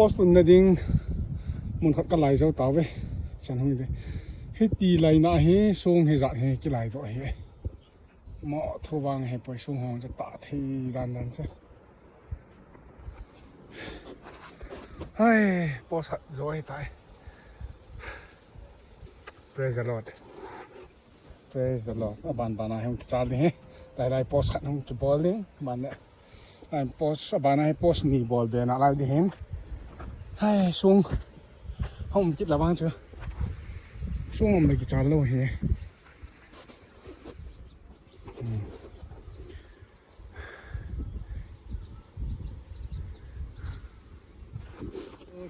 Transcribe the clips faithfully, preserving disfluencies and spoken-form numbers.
Post tunna ding mun khat kalai jou tauve. Chan hung ve. Hiti laina hi song hi jat hi kilai doh hi. Mo thu vang hi poi song hong cha ta thei dan dan cha. Hai, post khat jo hi tai. Praise the Lord. Praise the Lord. Aban bana hung kichal ding hi. Tai lai post khat hung kibol ding. Ban le. Lai post abana hi post ni bol be na lai ding hin. Hai sung. Hung kit la bang chu. Sung um le kichal lou hi. Hmm.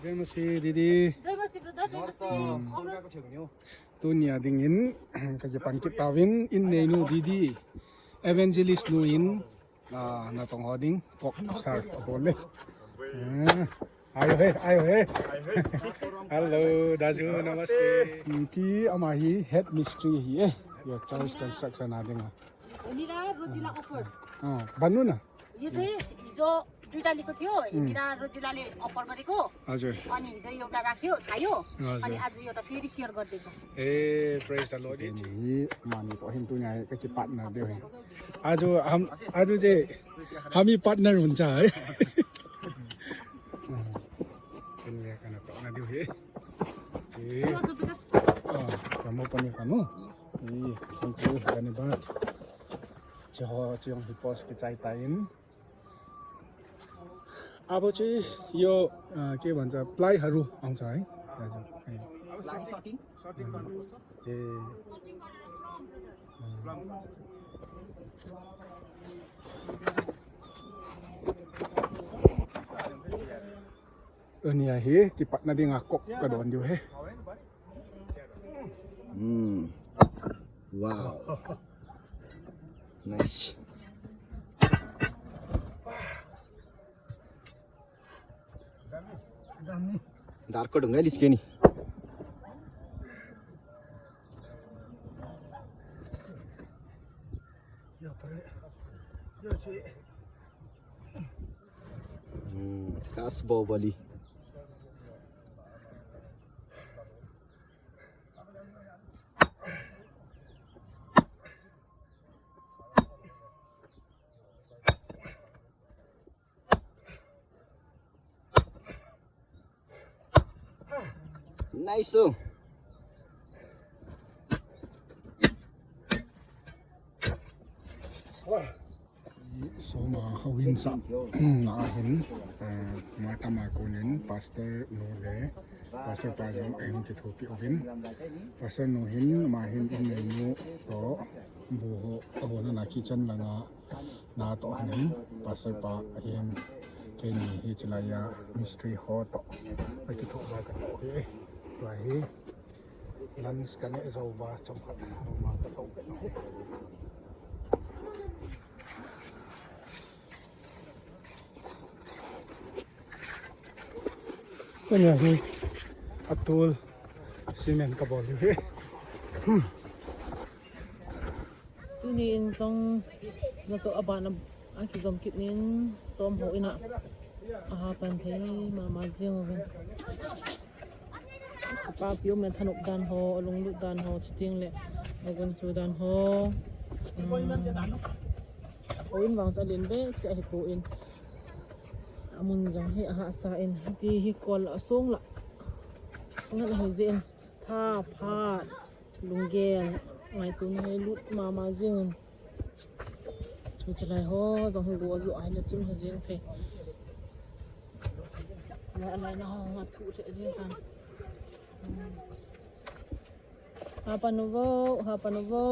Jai Masih, didi. Jai Masih, brother. Jai Masih. Hmm. Tunia dingin, kakipan kit tauvin, in neinu didi, evangelist nu in, ah, natong ho ding, kok serve abol le. Ah, ayo he, ayo he. Hello, Daju, namaste. Hmm, ti ama hi head mistri hi eh. Your church construction a ding a. Mira Rojila offer. Ah, banu na. यो चाहिँ हिजो दुईटा लिएको थियो, मिरा रोजिलाले अफर गरेको। हजुर। अनि हिजो एउटा राख्यो, खायो। हजुर। अनि आज एउटा फेरि सेयर गरिदिएको। ए, praise the Lord. Ni mani to hin tunia hi kakipat na deu hin. Aju ham, aju je hami partner huncha hai. Tunia kana to na deu hi. Ji. Ah, kamu pani kanu. Ni, thank you, dhanyavad. Chiho, chihong hi post kichai tain. Abo chi yo, ah, ke bhन्छ, ply haru auncha hai. Ply sorting, sorting गर्नुपर्छ। ए। Ani ahi, kipatna dinga kok kadon diu ahi. Hmm. Wow. Nice. Darko dunga liskeni. Hmm, kas boboli. Nice. Soma hawin sa na ahin, eh, matama kunin Pastor nu le Pastor pa jong ahin kithopi ovin. Pastor nu hin, ma hin in nu to bu ho, aho na na kitchen langa na to hin, Pastor pa hin, keni hi chilaya mystery ho to. Akithopi ka to hi. Tua hi. Lunch ka neh jou va, chomkhat ma ka tou peh lou. Kanya hi atul cement ka bol hi. Hmm. Tuni in jong natoh aban a, akijom kit nin som ho in a, aha pan thei mama jing uvin. Papi um le thanop dan ho, alunglut dan ho, chuting le agunsu dan ho. Hmm. Houin vang chu alen behseh ahi poi. Amun jong hi ahahsa in, ti hi kol asung la. Ngan ahi jeh in. Tha, phat, lunggel, ngaito na hi lut mama jing. Hiche lai ho jong hi go ju ahi le chim hi jing thei. Lai, lai na ho nga thu le jing tan. Hapa nu vo, hapa nu vo.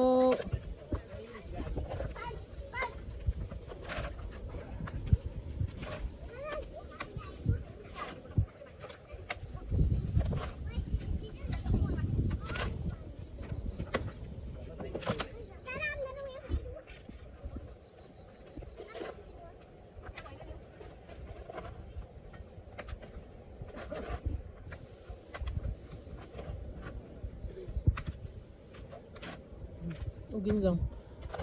Ugin jong.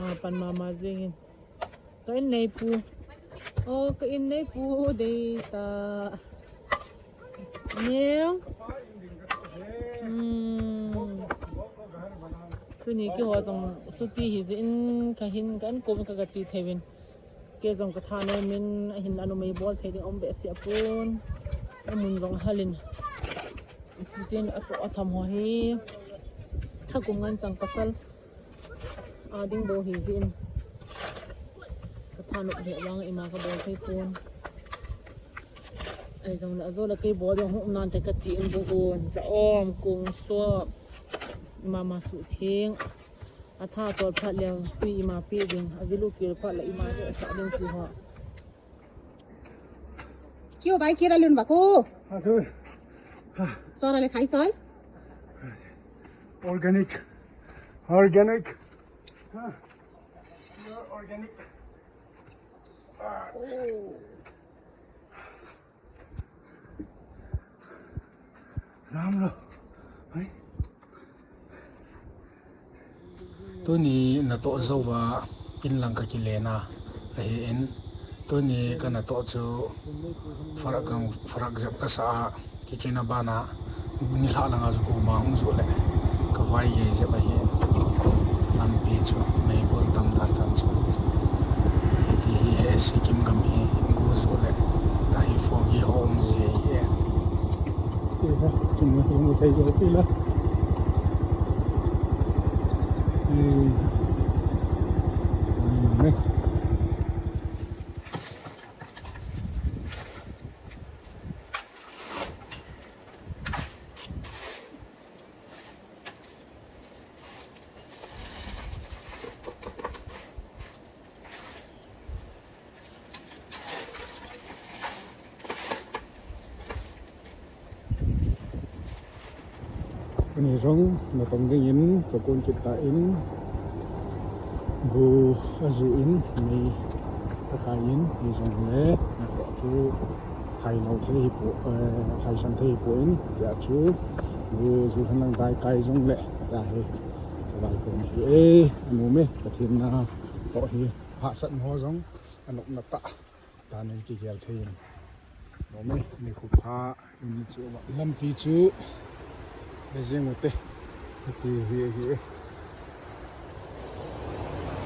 Ah, pan mama jing in. Ka in neipu. Oh, ka in neipu dei ta. Neo. Hmm. Tuni keiho jong chuti hi jeh in kahin ka an kom ka, ka che thei uvin. Kei jong ka thanom in ahin a numei bol thei ding um behseh pon. Amun jong ahal in. Chutin a, atham ho hi. Tha kum ngen chang pasal. A ding bou hi jeh in. Ka thanom lheh vang ima ka bol thei pon. Ahi jongle ajo le kei bol jong hung um nante kati in bu un. Cha om, kung sop. Ima ma suhtheng. Atha chol phat le tui ima pe ding. Avilu kil phat le ima sa ding ti ho. Kyo bai kira lun ba ko. Atur. Sora le khai sol. Organic. Organic. Pure organic. Ram lo. Hai. Tuni natoh jouva in lang ka kilen a, ahin, tuni ka natoh chu farak jong, farak jep ka sa a, kichen a bana, nilhah langa chu koma hung juh le, ka vai gei jep ahin, lampi chu meigol tam dan dan chu, hiti hi he Sikkim gam hi go juh le, tahi foggy ho um ji ahi e. Ila, chunga hi mu thei jo pila. Hmm. Hmm. Ani jong natong dingin kakon kit tan, go aju in mei akai in, hijongle natoh chu hai lou thei hipon, eh, haisan thei hipon, tia chu go ju hen lang dai kai jongle, tia hi kavai kon hi e, anom e, Pathen natoh hi hahsatna ho jong anopna tah. Tanin kigel thei in. Nome, ni khu pha, in chu lampi chu. Be jing ute. Hiti hi, hi.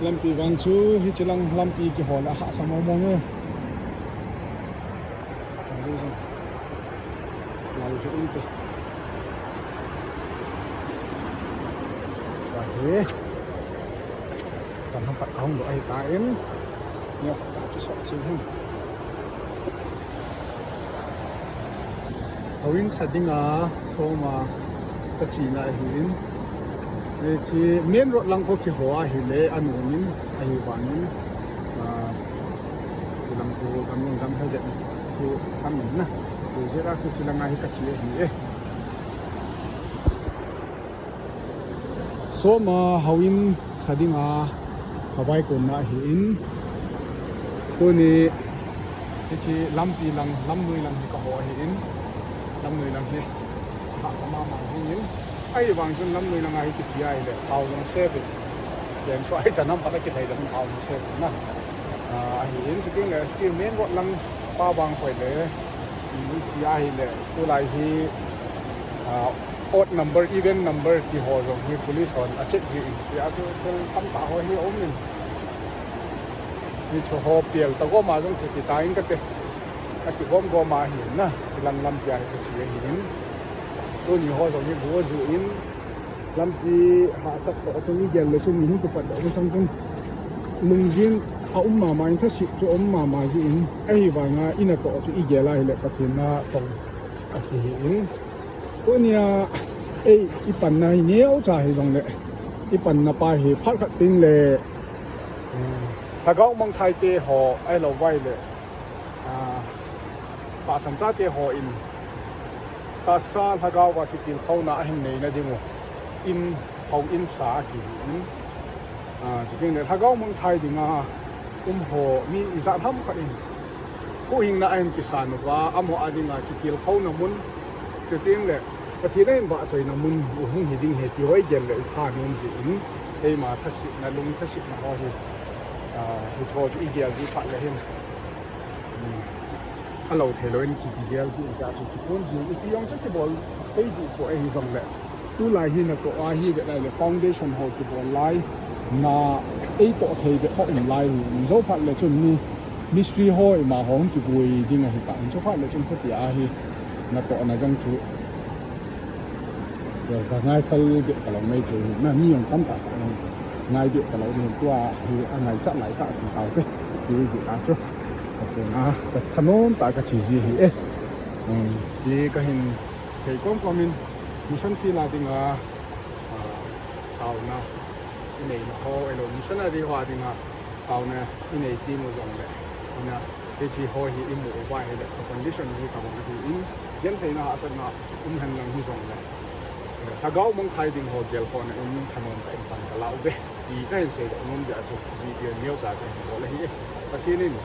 Lampi vang chu, hichi lang lampi kihol a hahsa mong mong e. Lal chu ute. Ka hi. Kan hong pat kahung doh ahi tan. Neo khat kakisot thei hin. Houin sa dinga soma kachena ahin. Hiche main road lang kho kiho ahile anom in ahivangin. Ah, hilang khu gam jong gam hel jep chu amin na. Hijeh a chu hilang a hi kache ahi e. Soma houin sa dinga kavai konna ahin. Tuni hiche lampi lang, lamnoi lang hi kaho ahin. Lamnoi lang hi hahsa mama jingin. Ahivang chun lamnoi lang a hi kiche ahile, thao jong save in. Ken chu ahi chan ham pat a kilhai jong thao jong save in na. Ah, ahin, chuteng le, hiche main road lang pa vang koi le, hiche ahile, tulai hi, ah, odd number, even number ti ho jong hi police hon a check jin. Tia chu thil tamtah ho hi aum in. Hiche ho pial ta gom a jong chu ti ta in kate. Akigom gom a hi na, hilang lampi a hi kache ahin. Tuni ho jong hi go ju in. Lampi hahsat toh chu igel le chu mi hung kipat doh masang chun. Lunggel a um mama in thase chu um mama jin. Ahivanga in a toh chu igel ahile Pathen natong ahi in. Tunia, ei, i panna hi neocha hijongle, i panna pa hi phat khat teng le, eh, lhagao mangthai te ho, ahilou vai le, ah, tahsan chate hon, tahsa lhagao a kitilkhouna ahin neina diu, in, houin sa ahi in. Ah, chuteng le lhagao mangthai dinga um ho mi ijat ham khat in huhhingna ahin kisan uva, amaho a dinga kitilkhouna mun, chuteng le Pathen in vahchoina mun u hung hi ding ahi ti ho igel le i thanom jin, eima thasetna, lung thasetna ho hi, ah, hiche ho chu igel ji phat le hin. Hmm. Alo thei lou in kiti gel ji in ka chu kipon ji in ipi jong chu kibol thei ji ko ahi jong le. Tulai hi natoh a hi ve lai le foundation ho kibol lai. Na ei toh thei ve ko um lai hi. Jou phat le chun ni mistri ho ima ho kibui ding ahi ta. Jou phat le chun khuti a hi natoh na jong chu. Ka ngai khal ve ka lo mai thei na mi jong tam ta ngai ve ka lo ni tua hi a ngai chat lai ta ti tau te. Ti ji ta chu. Ka pun a, ka thanom ta ka chi ji hi e. Um, ti ka hin sei kom kom in, mission field a dinga, ah, taona i neina ho, elo missionary ho a dinga taona i nei ti mu jong le. Ina, hichi ho hi i mu uva hi le, ka condition hi ka bang hi in, gentheina hahsatna um hen lang hi jong le. Eh, lhagao mangthai ding ho gel ho na in thanom ka in pan ka lau ve. Ti ka hin seidoh nom dia chu video neocha ka hin bol ahi e. Pathen in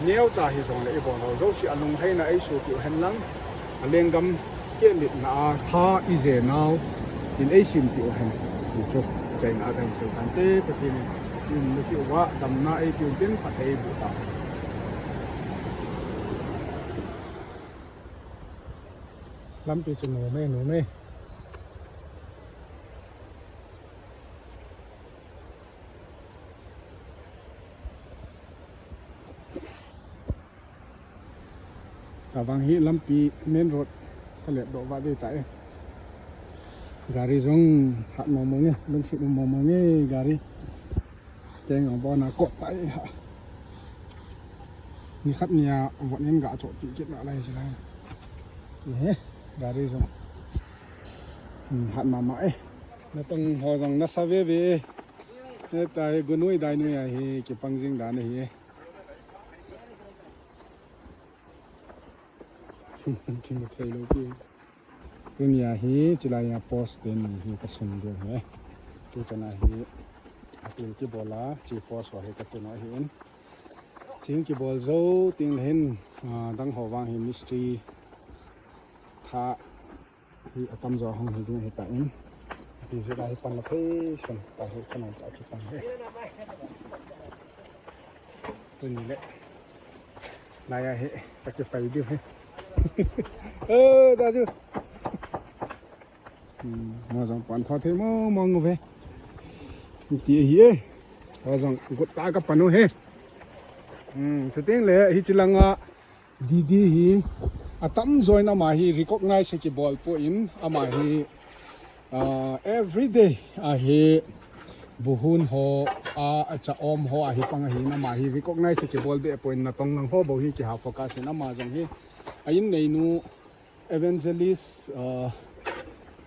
neocha hi jong le i bol ho jouse a lunglhaina ei soh piu hen lang, a lenggam kehmitna a tha i je nau in ei sim piu hen. Ti chu chaina ka hin sei tan te Pathen in in na piu va damna ei piu tin phat ei bu ta. Lampi chu nom e, nom e. Tabang hi lampi main road ka let doh va dei ta e. Gari jong hat mong mong e, lungset um mong mong e gari. Keng jong bon a kot ta e ha. Ni khat ni a von in ga chot pi kit na lai chi lai. Ki he, gari jong. Hmm, hat mama e. Natong ho jong nasa ve ve. Heta hi gunui dainui a hi kipang jing dan ahi e. Kimu thei lou pi. Tunia hi chilai a post ten hi ka sun ding hi. Tu chana hi apil kibol a, chi post ho hi ka tun u ahi in. Ching kibol jou teng le hin, ah, dang ho vang hi mistri tha hi atam jo hung hi ding ahi ta in. Ti jeh a hi pan la thei sun ta hi ka nom ta ki pan he. Tuni le. Lai a hi, ta ki pai diu he. Ơ, ta chu. Hmm, mo jong pan pha thei mo, mo ngu ve. Ti hi e. Mo jong gut ta ka pan u he. Hmm, tu teng le, hi chi langa. Didi hi atam join ama hi recognize kibol poi in ama hi, ah, everyday a hi buhun ho a, a cha om ho a hi pang a hi in ama hi recognize kibol be poi in natong lang ho bou hi kiha focus in ama jong hi a in neinu evangelist, ah,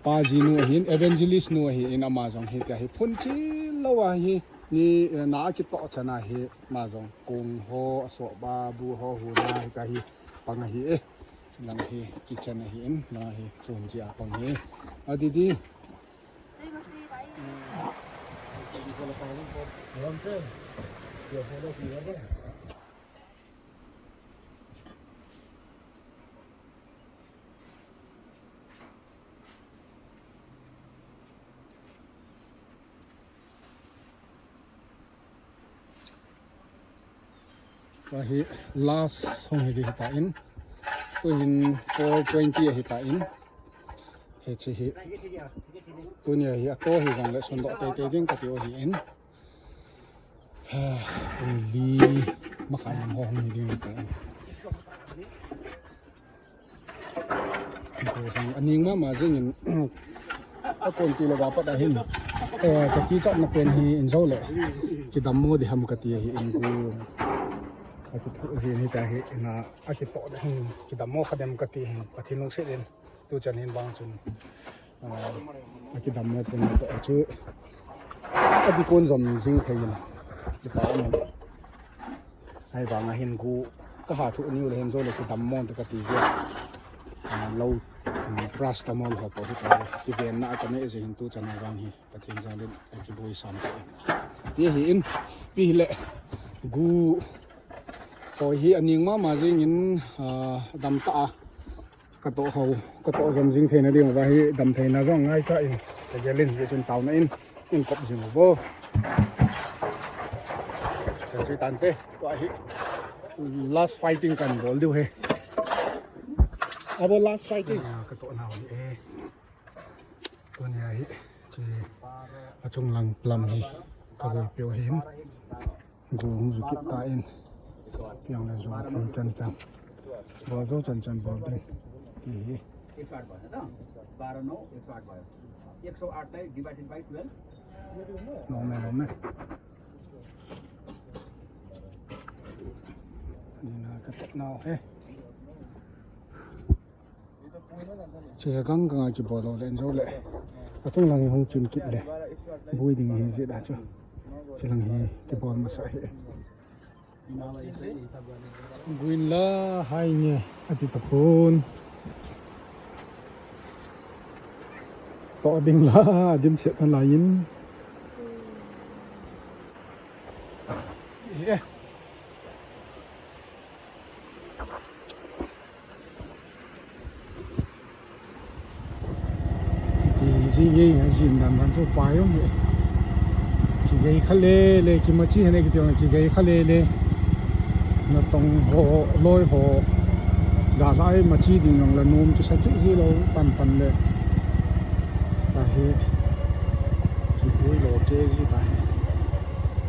Pa jinu ahin, evangelist nu ahin, ama jong hi tia hi phun chil lou ahi, ni, eh, na kitoh chan ahi, ama jong kong ho, asoh ba, bu ho, hu na hi tia hi pang ahi e. Lang hi kitchen ahi in, lang hi phun chi a pang hi. A didi. Tua hi last hung hi ding hi ta in. Tu hin four twenty ahi ta in. Hichi hi. Tunia hi ato hi jong le sun doh tei tei ding ka ti u ahi in. Pung li makhai lang ho hung hi ding ta. Ko sang aning mama jing in, a kon ti le ga pat ahin. Eh, ka kichat na pen hi in jo le. Kidam mo di ham ka ti hi in ku. A kithu jin hi ta hi na, a kitoh na hin. Kidam mo kha dem ka ti hin. Pathen lungset in. Tu chan hin bang chun. Ah, a kidam mo pun to chu. A di kon jom jing thei in. Kipa mo. Ai bang a hin gu ka ha thu niu le hin jo le kidam mo to ka ti je. Ah, lo, ah, paracetamol ho po hi ta. Kiven na ka ne je hin tu chan a bang hi. Pathen jal in a kiboi sam ta. Ti hi in pi hi le gu. Ko hi aning mama jing in, ah, dam ta a. Ka toh ho, ka toh jom jing theina ding uva hi dam theina jong ngaicha in, ka gel in, hichun taona in, in kop jing uvo. Chan chu tante, tua hi last fighting kan bol diu hi. Our last fighting. Ah, ka toh nau hi e. Tunia hi, chi, achung lang plum hi, ka boipiu ahin. Go hung ju kit tan. Piang le jo thei chan chan. Bol jo chan chan bol ding. Ti hi. एक सौ आठ भयो, है त? बाह्र नौ, एक सौ आठ भयो। एक सौ आठ लाई divided by twelve। Nom e, nom e. Ni na ka toh nau hi. Che gang gang a kibol lou le, en jou le. Achung lang hi hung chun kit le. Bui ding hi jeh a chu. Che lang hi kibol masa hi. Guin la hai nge, ati tapon. Toh ding la, dim chet na lai in. Eh. Ti ji nge, a jin dan dan chu pa jong hi. Kigei kha le le, kimachi hene kiti jong kigei kha le le. Natong ho, loi ho. Ga lai machi ding jong la nom kisa kit ji lou pan pan le. Tahi. Kipui lou ke ji tahi.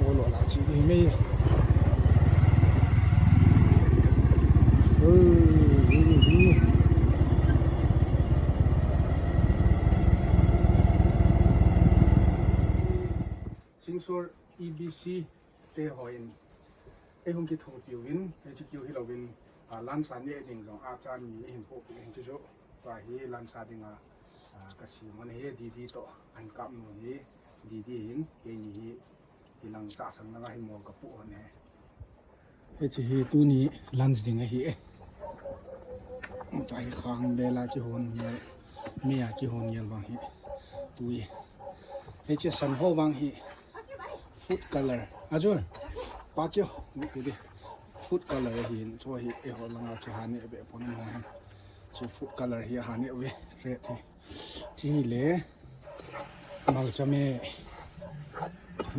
Olo la chi di mei. Singsol E B C te hon ei hung kithopiu vin, ei chu kiu hilouvin, a, lansa neh ding jong a chan mi hin popi hin chu chu. Tua hi lansa dinga, a, ka sim mong hi Didi toh an kap nu hi Didi hin, keini hi Hilang chahsang langa hin mol ka pu hon e. Hiche hi tuni lunch ding ahi e. Chai khang bela kihon ngel. Mia kihon ngel vang hi. Tui. Hiche san ho vang hi. Food color. Ajur. Pa kyo. Ni kidi. Food color hi. Cho hi eiho langa kihane be pon mo hin. Chu food color hi hane ve. Red hi. Chile. Malcha me.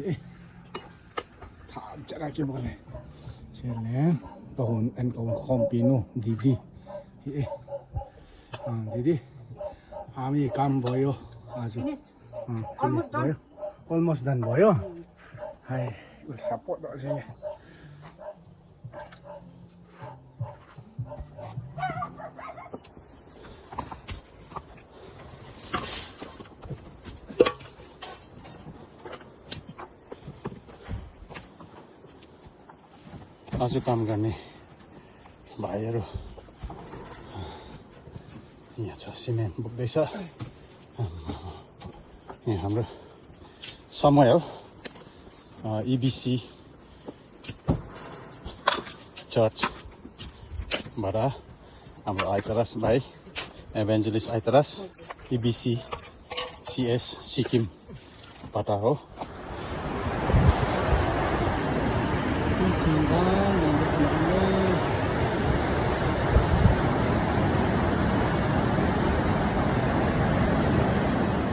Eh. Tha chara ki bole. Chile. Kahon and kahon khompi nu. Didi. Eh. Ah, Didi. Ami kam boyo. Aji. Finish. Ah, almost done. Boyo. Almost done boyo. Hai. Support do sini. Asu kam karne bhai aru yacha cement buk daisa. Ye hamro Samuel, ah, E B C Church, bara, hamro Aitaras bhai, Evangelist Aitaras, E B C C S Sikkim, pata ho.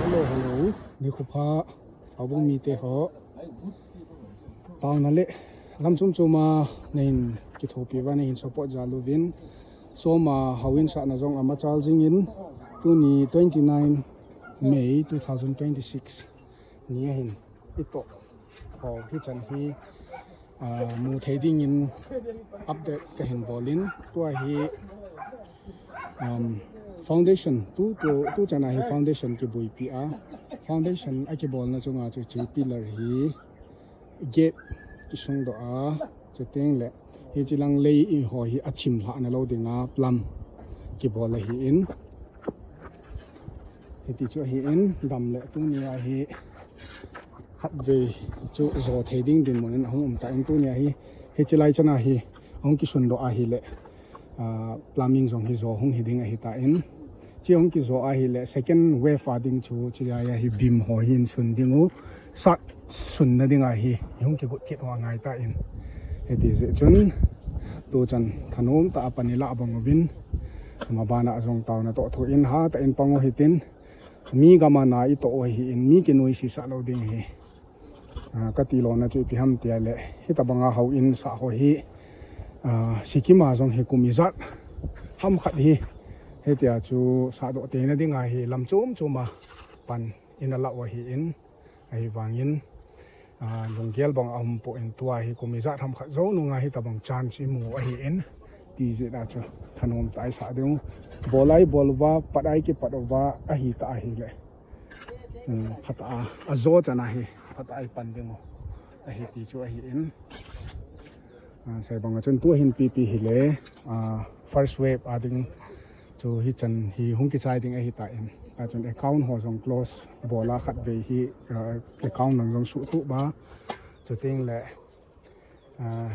Hello, hello. Nikho pha. Houbung mite ho. Taona le lam chom chom a neihin kithopi uva neihin support jal uvin. Soma houin sahna jong amachal jingin tuni twenty nine May two thousand twenty six ni ahin itoh ho hichan hi. Ah, mu thei dingin update kahin bolin, tua hi, um, foundation, tu, tu, tu chana hi foundation kibuipi a. Foundation akibolna chunga chu hiche pillar hi gate kisungdoh a, chuteng le hiche lang lei ho hi achim lhahna lou dinga plumb kibol ahin. Hiti chu ahin, dam le tunia hi khatvei chu jo thei ding dinmun in ahung um tan, tunia hi, hiche lai chana hi ahung kisundoh ahile, ah, plumbing jong hi jo hung hi ding ahitan. Hiche ahung kijo ahile second wave a ding chu, hiche lai a hi beam ho hi hin sun ding u, sat sunna dinga hi hung kigot kit u angai tan. Hiti jeh chun tuchan thanom tah a pan ilah bang uvin, ama bana jong taona toh thu in hatah in pang u hitin. Mi gam a na itoh u ahin, mi kinoise sah lou ding ahi. Ah, kati lona chu ipi ham tia le, hitabanga houin sah ho hi, ah, Sikkim a jong hi kum ijat ham khat hi Hitia chu sahdoh teina dinga hi lam chom choma pan in alah u ahin, ahivangin, ah, lunggel bang aum poi, tua hi kum ijat ham khat jou nunga hitabang chance imu ahin, ti jeh a chu thanom tah a isah diu. Bol a ibol uva, pat a ikipat uva, ahitah ahile, um, phatah a, ajo chan a hi phatah a ipan diu ahi ti chu ahin. Ah, sei banga chun tu hin pipi hile, ah, first wave a ding chu hichan hi hung kichai ding ahitan. Tua chun account ho jong close bol a khatvei hi, ah, account lang jong suhtup a. Chuteng le, ah,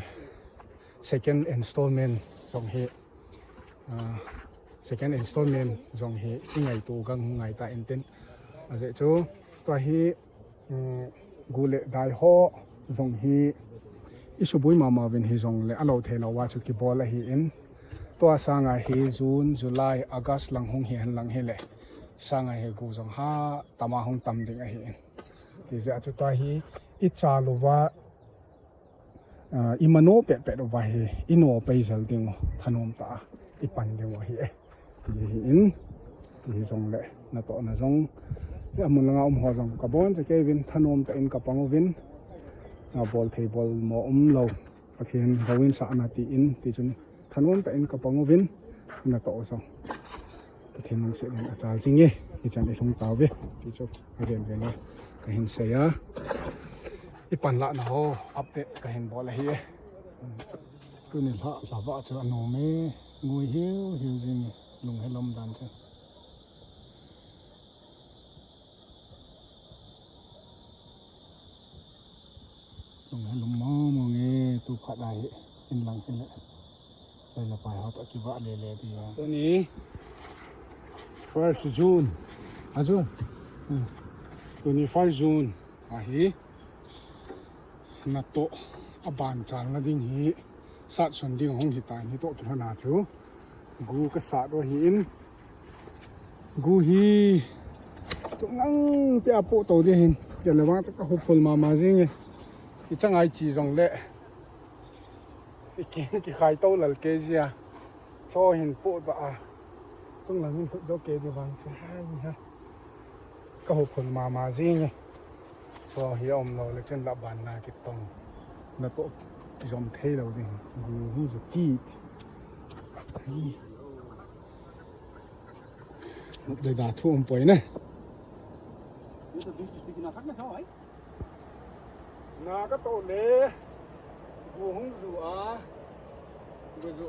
second installment jong hi, ah, second installment jong hi ingaito gang ngai ta intin. Ajeh chu tua hi, um, gu le dai ho jong hi isuboi mama uvin hijongle alou thei lou a chu kibol ahin. Tua sanga hi June, July, August lang hung hihen lang hile, sanga hi gu jong hatah a hung tam ding ahin. Ti jeh a chu tua hi ichal uva, ah, imano petpet uva hi ino pei jel diu, thanom tah a ipan diu ahi e. Ti ahin, ti hijongle natohna jong, amun langa um ho jong kabon cha kei uvin, thanom tah in kapang uvin, ah, bol thei bol mo umlou, Pathen houin sahna tin, ti chun thanom tah in kapang uvin, natoh jong Pathen lungset in achal jing e, hichan ilhung tauve, ti chu aven ven a kahin sei a. Ipan lahna ho update kahin bol ahi e. Tuni lha, lha vah chu anom e, ngui hiu hiu jing e, lung helom dan chu. Lung helom mong mong e, tu phat a hi in lang hile, loi le pai ho toh kivah lele dia. Tuni first June, a June, hmm, tuni first Jun ahi. Natoh a banchalna ding hi satsun ding hung hitan, hitoh kilhona chu gu kasat u ahin. Gu hi chungnang pia poh tou ding ahin, tia le vang chu kahopkhol mama jing e. Ichan ngai chi jongle, iki, kikhai tou lal kei jia. Cho hin poh ta a, chunglang hin khut jo kei ding vang chu hai ha. Kahopkhol mama jing e. Cho hi aumlou le chun lah ban na kitong. Natoh kijom thei lou ding. Gu hung ju kit. Nop le da thu um poi ne. Na katoh le, gu hung ju a, gu ju.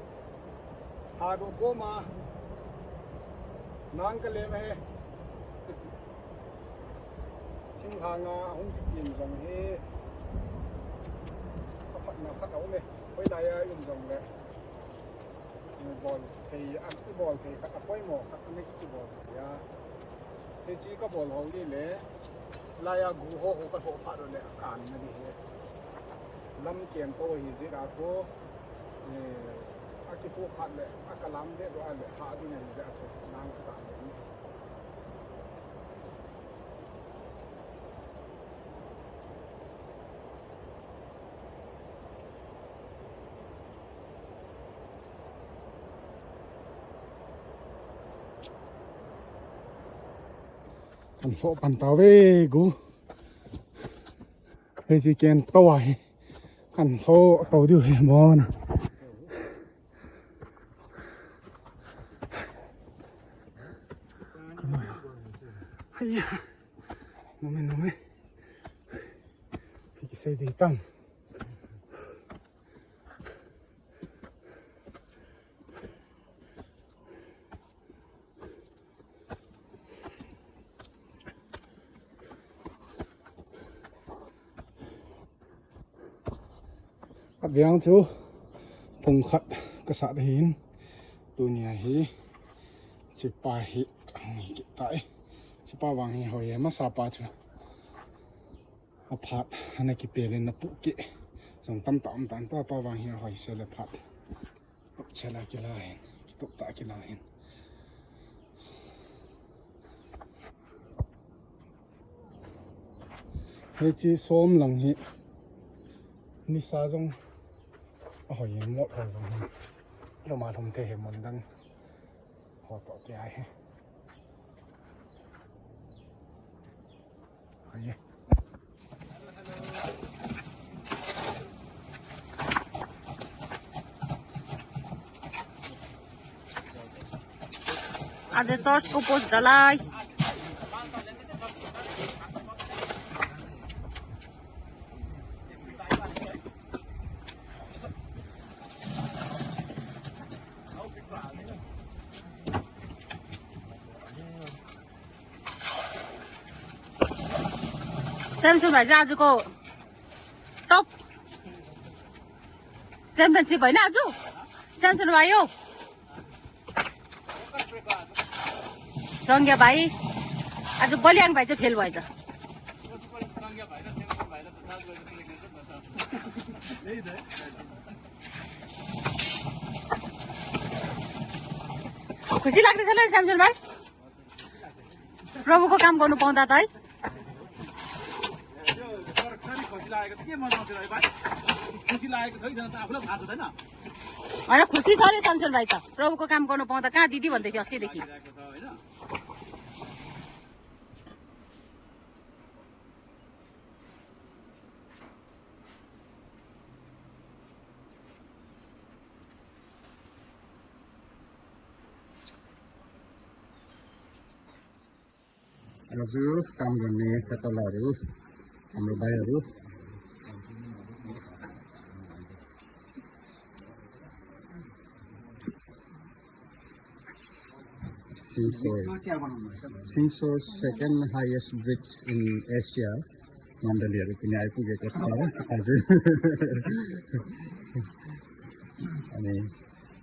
Hadoh koma, nang kalem e. Thinglhang a hung kikim jong hi aphatna khat aum e. Hoilai a um jongle, ibol thei, a, ibol thei khat, apoimo khat ana kibol thei a. Hiche kabol hou ding le, laiya gu ho, ho kalhoh phat le akanna ding ahi. Lam kem tou ahi jeh a chu, eh, akipoh phat le, akalam deh doh a le, hah ding ahi jeh a chu, nang katan ding. Kan lhoh pan tauve gu. Hiche ken tou ahi. Kan lhoh tou diu ahi mo na. Haiya. Nome, nome. Kisei ding tam. Aviang chu pung khat kasat ahin, tunia hi chipa hi hung hi kit tai. Chipa vang hi hoi e, masa pa chu. Aphat, ana kipel in napuh kit. Jong tamtah um tan, tua pa vang hi ahoi se le phat. Top chela kila hin, top ta kila hin. Hiche som lang hi. Nisa jong. Ahoi e, mot hoi jong hi. Loma lom thei hi mun dang. Photo te ai. Ai. आज चर्चको पोस्ट ढलाई। स्यामसुन भाइ चाहिँ आजको टप च्याम्पियनसिप होइन आज? स्यामसुन भाइ हो। संज्ञा भाइ, आज बलियाङ भाइ चाहिँ फेल भएछ। खुसी लाग्दैछ ल स्यामसुन भाइ, प्रभुको काम गर्नु पाउँदा त है। होइन, खुसी छ अरे स्यामसुन भाइ त, प्रभुको काम गर्नु पाउँदा। कहाँ दिदी भन्दै थियो अस्तिदेखि। आज काम गर्ने खेतालाहरू, हाम्रो भाइहरू। Singso, Singso second highest bridge in Asia, मण्डलीहरू पनि आइपुगेको छ आज। अनि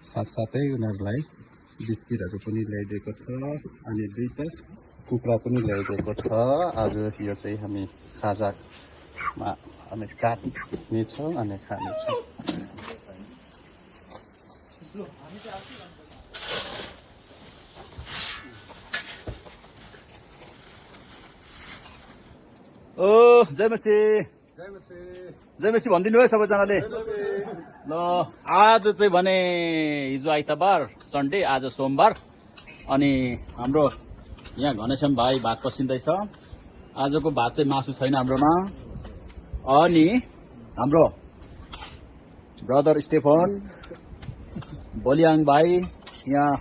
साथसाथै उनीहरूलाई बिस्किटहरू पनि ल्याइदिएको छ, अनि दुईटा कुखुरा पनि ल्याइदिएको छ। आज यो चाहिँ हामी खाजामा हामी काट्नेछौँ अनि खानेछौँ। ओ, जय मसी। जय मसी। जय मसी भनिदिनु है सबैजनाले। ल, आज चाहिँ भने हिजो आइतबार, सन्डे, आज सोमबार। अनि हाम्रो यहाँ घनश्याम भाइ भात पसिन्दैछ। आजको भात चाहिँ मासु छैन हाम्रोमा। अनि हाम्रो ब्रदर स्टेफन, बलियाङ भाइ यहाँ,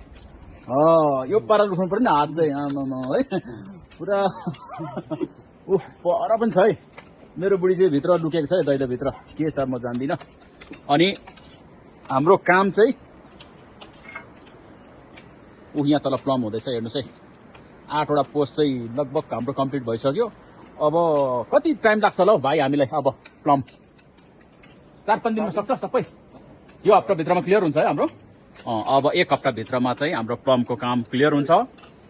अँ, यो पाराले उठाउनु पर्यो नि हात चाहिँ, आमामा, है। पुरा ऊ पर पनि छ है। मेरो बुढी चाहिँ भित्र लुकेको छ है, दैलोभित्र। के छ म जान्दिनँ। अनि हाम्रो काम चाहिँ ऊ यहाँ तल प्लम हुँदैछ, हेर्नुहोस् है। आठवटा पोस्ट चाहिँ लगभग हाम्रो कम्प्लिट भइसक्यो। अब कति टाइम लाग्छ होला हौ भाइ हामीलाई अब प्लम? चार पाँच दिनमा सक्छ सबै? यो हप्ताभित्रमा क्लियर हुन्छ है हाम्रो। अँ, अब एक हप्ताभित्रमा चाहिँ हाम्रो प्लमको काम क्लियर हुन्छ।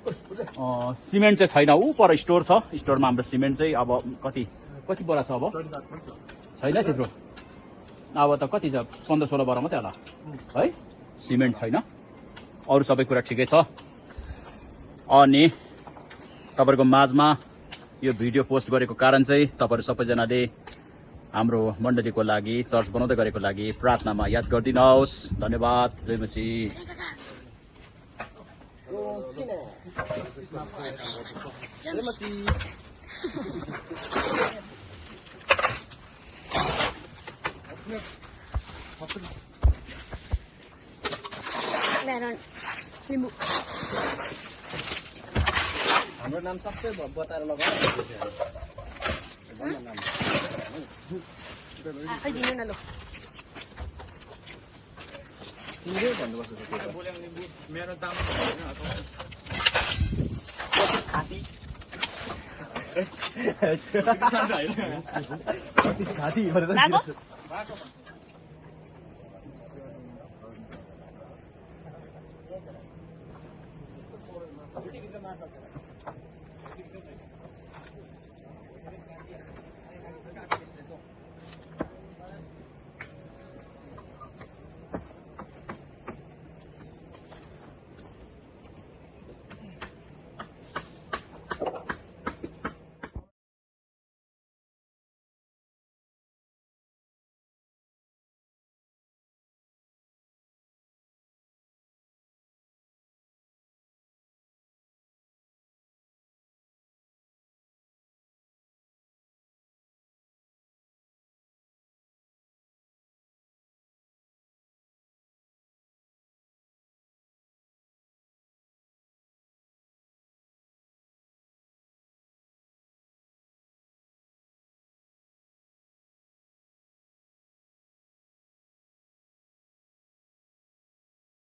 अँ, सिमेन्ट चाहिँ छैन, ऊ पर स्टोर छ, स्टोरमा हाम्रो सिमेन्ट चाहिँ अब कति, कति बोरा छ अब? छैन त्यत्रो। अब त कति छ, पन्ध्र सोह्र बोरा मात्रै होला है, सिमेन्ट छैन। अरू सबै कुरा ठिकै छ। अनि तपाईँहरूको माझमा यो भिडियो पोस्ट गरेको कारण चाहिँ तपाईँहरू सबैजनाले हाम्रो मण्डलीको लागि, चर्च बनाउँदै गरेको लागि प्रार्थनामा याद गरिदिनुहोस्। धन्यवाद। जय मसीह। हाम्रो नाम सबै ब-, बताएर लगाऊ। आफै दिनु न लु। तिमीले भन्नुपर्छ त त्यो त। मेरो दाम कति खाती भनेर लाग्यो?